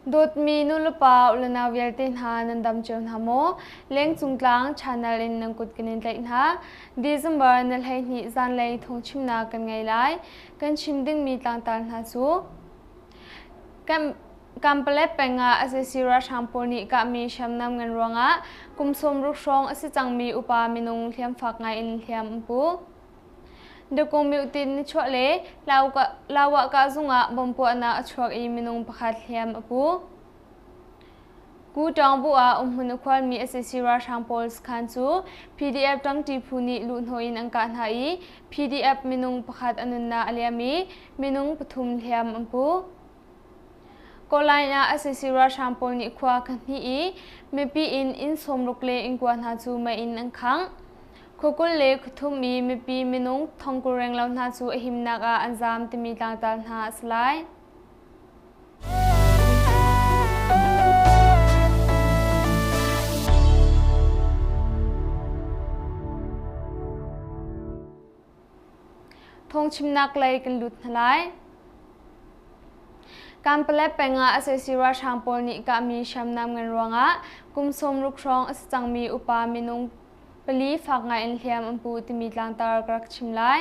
Dawtmi nulepa ulenau vialte hna nan dam cio hna maw? Lengcung tlang channel in nan kut kan in tlaih hna. December na 12 zanlei thawngchimnak kan ngei lai. Kan chim dingmi tlangtar hna cu Kanpalet peng ah sac ralhrang pawl nih kahmi hriamnam ngan ruangah kum 60 hrawng a si cangmi upa minung hliamfak ngai in hliam an pu. Dukung Myuhtin nichuah le Lawah zung ah bom puahnak a chuak i minung pakhat hliam a pu. Kutawngbu ah umhmun a khualmi sac ralhrang pawl sakhan cu PDF ṭangṭi phu nih luhhnawh in an kah hna i PDF minung pakhat a nunnak a liam i minung pathum hliam an pu. Kawlai ah sac ralhrang pawl nih khua kha hnih i mipi inn inn 60 le inn kua hna cu mei in an khangh. Khua 20 le khua thum i mipi minung 20,000 renglo hna cu a himnak ah an zaam timi tlangtar hna a si lai. Phungchimnak lei kan lut hna lai. Kanpalet peng ah sac ralhrang pawl nih kahmi hriamnam ngan ruangah kum 60 hrawng a si cangmi upa minung pali fak ngai in hliam an pu timi tlangtar ka rak chim lai.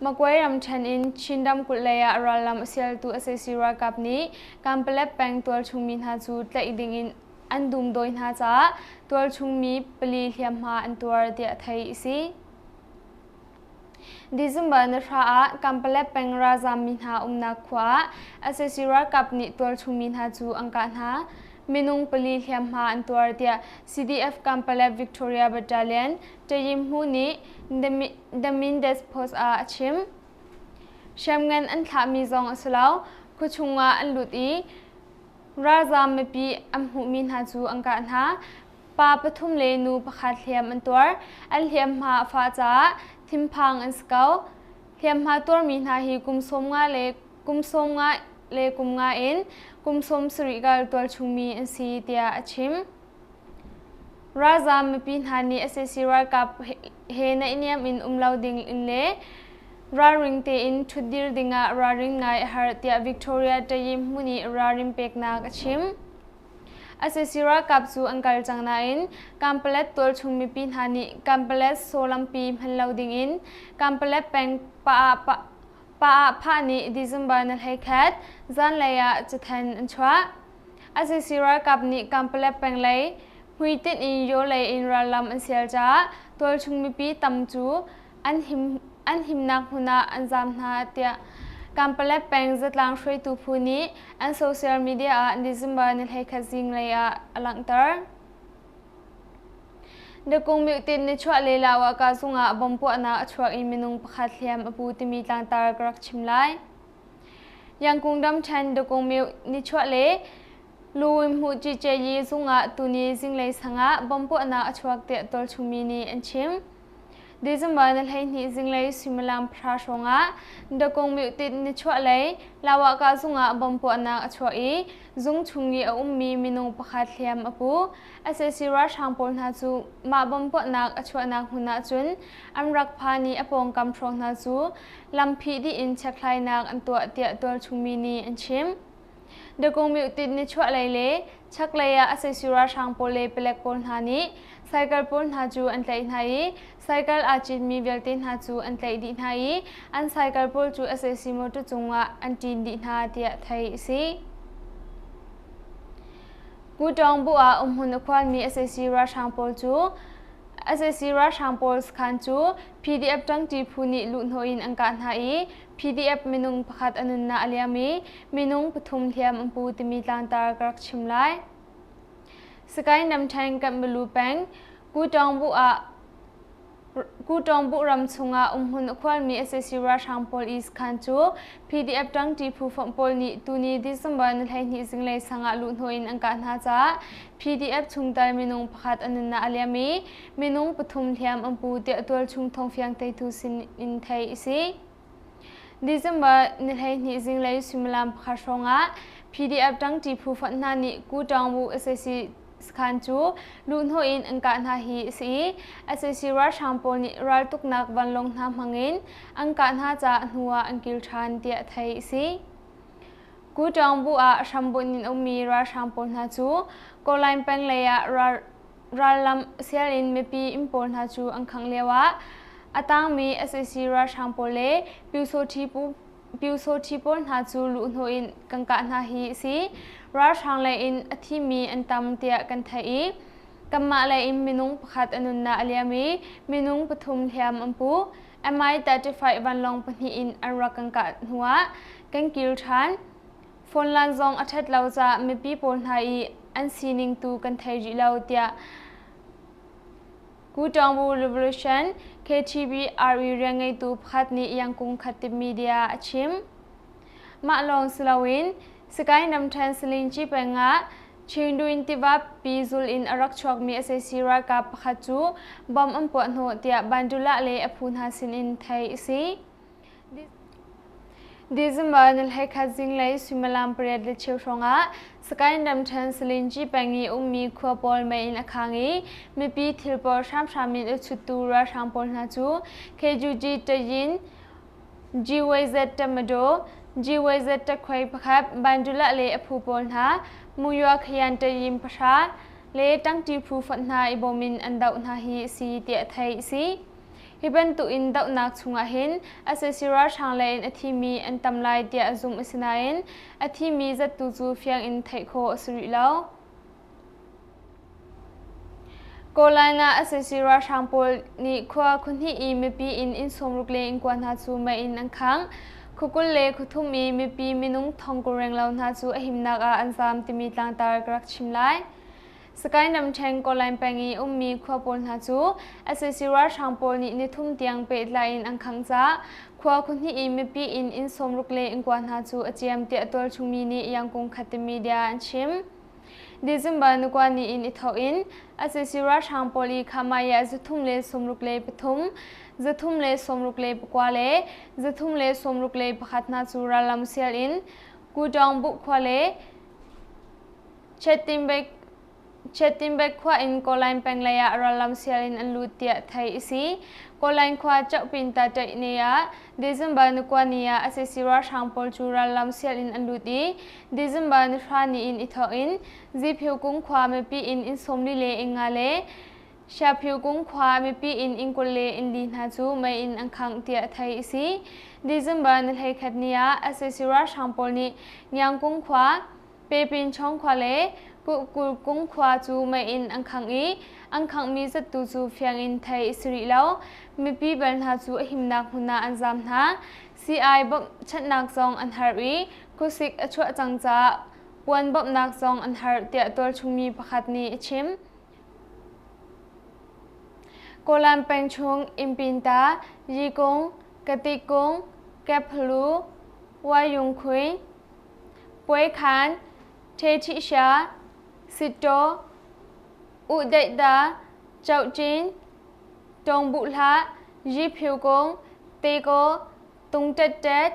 Magway ramṭhen in Chin ramkulh lei ah rallam a sialtu sac ralkap nih Kanpalet peng tualchung mi hna cu tlaih ding in an dumdawi hna caah tualchung mi pali hliamhma an tuar tiah theih a si. December ni hra ah Kanpalet peng ralzaam mi hna umnak khua ah sac ralkap nih tualchung mi hna cu an kah hna. Minung pali hliamhma an tuar tiah CDF Kanpalet Victoria Battalion Tayimhu nih The Mindes Post ah a chim. Hriamngan an thlahmi zong a si lo. Khuachung ah an lut i ralzaam mipi an hmuhmi hna cu an kah hna. Pa pathum le nu pakhat hliam an tuar. An hliamhma a fah caah thinphang an si ko. Hliamhma tuarmi hna hi kum 50 le kum 50 le kum nga in kum 70 kal tualchungmi an si tiah a chim. Ralzaam mipi hna nih sac ralkap he naihniam in um lo ding in le ralring tein ṭhutdir dingah ralrin ngai a herh tiah Victoria Tayim hmun i ralrin peknak a chim. Sac ralkap cu an kal cang nain Kanpalet tualchung mipi hna nih Kanpalet sawlampi hman lo dingin Kanpalet peng Pa Phah nih December ni 11 zanlei ah cathanh an chuah. Sac ralkap nih Kanpalet peng lei hmuitinh in Yaw lei in rallam an sial caah tualchung mipi tam cu an himnak hmun ah an zaam hna tiah Kanpalet peng zatlang hruaitu phu nih an social media ah December ni 11 zinglei ah a langhter. Dukung Myuhtin nichuah le Lawaka zung ah bom puahnak a chuak i minung pakhat hliam a pu timi tlangtar ka rak chim lai. Yangkung ramṭhen Dukung Myo nichuah le Luwin Hmuh zung ah tuni zinglei sang ah bom puahnak a chuak tiah tualchungmi nih an chim. December ni 12 zinglei suimilam pahra hrawng ah Dakung Myuhtit nichuah lei Lawaka zung ah bom puahnak a chuah i zung chung i a ummi minung pakhat hliam a pu. Sac ralhrang pawl hna cu mah bom puahnak a chuahnak hmun ah cun an rak phan i a pawngkam hrawng hna cu lam phih dih in chekhlainak an tuah tiah tualchungmi nih an chim. Dakung Myuhtit nichuah lei le chaklei ah sac ralhrang pawl le palek pawl hna nih cycle pawl hna cu an tlaih hna i cycle aa citmi vialte hna cu an tlaih dih hna i an cycle pawl cu sac motor cungah an ṭin dih hna tiah theih a si. Kutawngbu ah umhmun a khualmi sac ralhrang pawl cu sac ralhrang pawl sakhan cu PDF ṭangṭi phu nih luhhnawh in an kah hna i PDF minung pakhat a nunnak a liam i minung pathum hliam an pu timi tlangtar ka rak chim lai. Sakae Namṭhen Kanmalu peng Kutawngbu ah Kutawngbu ram chungah umhmun a khualmi sac ralhrang pawl i sakhan cu PDF ṭangṭi phu fonh pawl nih tuni December ni 12 zinglei sang ah luhhnawh in an kah hna caah PDF chungtel minung pakhat a nunnak a liam i minung pathum hliam an pu tiah tualchung thawngfiang teitu sin in theih a si. December ni 12 zinglei suimilam pakhat hrawngah PDF ṭangṭi phu fonh hna nih Kutawngbu sac sakhan cu luhhnawh in an kah hna hi a si i sac ralhrang pawl nih raltuknak vanlawng hna hmangin an kah hna caah hnu ah an kil ṭhan tiah theih a si. Kutawngbu ah hrambunh in ummi ralhrang pawl hna cu Kawlain peng lei ah rallam sial in mipi inn pawl hna cu an khangh lio ah a tangmi sac ralhrang pawl le Pyusawṭhi pawl hna cu luhhnawh in kan kah hna hi a si. Ralhrang lei in a thimi an tam tiah kan theih i kanmah lei in minung pakhat a nunnak a liam i minung pathum hliam an pu. Mi-35 vanlawng pahnih in an rak kan kah hnuah kan kir ṭhan. Phone lan zong a ṭhat lo caah mipi pawl hna i an sining tu kan thei rih lo tiah Kutawngbu Revolution KTB RE rianngeitu pakhat nih Yangkung Khattip Media a chim. Mah lawng si loin Sakae ramṭhen Salingci peng ah Chingduin tiva pi zul in a rak chuakmi sac ralkap pakhat cu bomb an puah hnawh tiah Bandula le a phu hna sinin theih a si. December ni 11 zinglei suimilam 8:15 hrawngah Sakae ramṭhen Salingci peng i ummi khua pawl mei in a khang i mipi thil pawl hramhram in a chuttu ralhrang pawl hna cu KUG Tayin GYZ Tamadaw, GYZ Takhwei pakhat Bandula le a phu pawl hna Muyua Khayan Tayin pahra le ṭangṭi phu fonh hna i bawm in an doh hna hi a si tiah theih a si. Hi bantukin dohnak chungah hin sac ralhrang lei in a thimi an tam lai tiah zumh a si nain a thimi zattu cu fiang in theih khawh a si rih lo. Kawlai ah sac ralhrang pawl nih khua khuahnih i mipi inn inn sawmruk le inn kua hna cu mei in an khangh. Khuakul le khuathum i mipi minung thongkul renglo hna cu a himnak ah an zaam timi tlangtar ka rak chim lai. Sakae ramṭhen Kawlain peng i ummi khua pawl hna cu sac ralhrang pawl nih nithum tiang pehtlai in an khangh caah khua khuahnih i mipi inn inn sawmruk le inn kua hna cu a ciam tiah tualchungmi nih Yangkung Khatte media an chim. December nikua ni in i thawk in sac ralhrang pawl i Khamaya 363, 364 le 361 hna cu rallam sial in Kudawng Buh khua le Chettinbek khua in Kawlain peng lei ah rallam sial in an lut tiah theih a si. Kawlain khua Chokpin Taṭaih ni ah December ni kua ni ah sac ralhrang pawl cu rallam sial in an lut i December ni hra ni in i thawk in Ziphiu kung khua mipi inn inn 40 le inn nga le Siaphiu kung khua mipi inn inn 20 le inn li hna cu mei in an khangh tiah theih a si. December ni 11 ni ah sac ralhrang pawl nih Ngiangkung khua Pepin Chawng khua le Kuhkulkung khua cu mei in an khangh i an khanghmi zattu cu fiang in theih a si rih lo. Mipi bel hna cu a himnak hmun ah an zaam hna. Sii-ai bawmhchanhnak zong an har i khuasik a chuah cang caah puan bawmhnak zong an har tiah tualchungmi pakhat nih a chim. Kawlam peng chung Impinta, Yikung, Katikung, Kephalu, Wayungkhuin, Puaikhan, Ṭheṭhihsia, Sittaw, Uhdeihda, Cohcin, Tawngbuhhlah, Yiphyukung, Tekaw, Tungṭetṭet,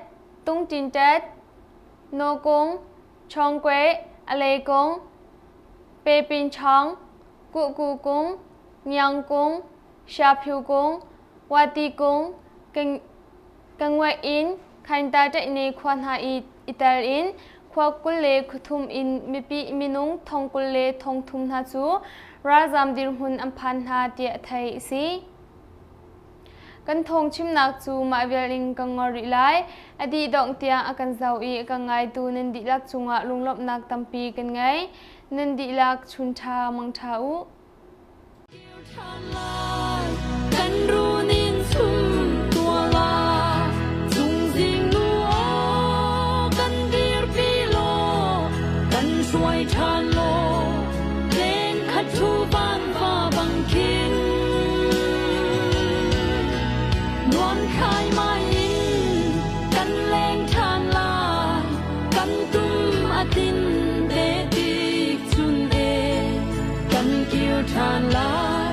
Tungṭinṭet, Nawkung, Chawngkueh, Alekung, Pepinchawng, Kuhkukung, Ngiangkung, Siaphyukung, Watikung, Kanguaih in Khainta ṭaihne khua hna i i tel in khua 20 le khuathum in mipi minung thong 20 le thong thum hna cu ralzaam dirhmun an phan hna tiah theih a si. Kan thawng chimnak cu mah vial in kan ngol rih lai. A dih dongh tiang a kan zoh i a kan ngaitu nan dihlak cungah lunglawmhnak tampi kan ngei. Nan dihlak chun ṭha mang ṭha u. Kan runin chum tua la Cungzing nu aw kan dirpi law kan hruai ṭhan law Leng khat thu van va bang khin Nuam khai mai in kan leng ṭhan lai Kan tum a tin te tik chun e kan kir ṭhan lai.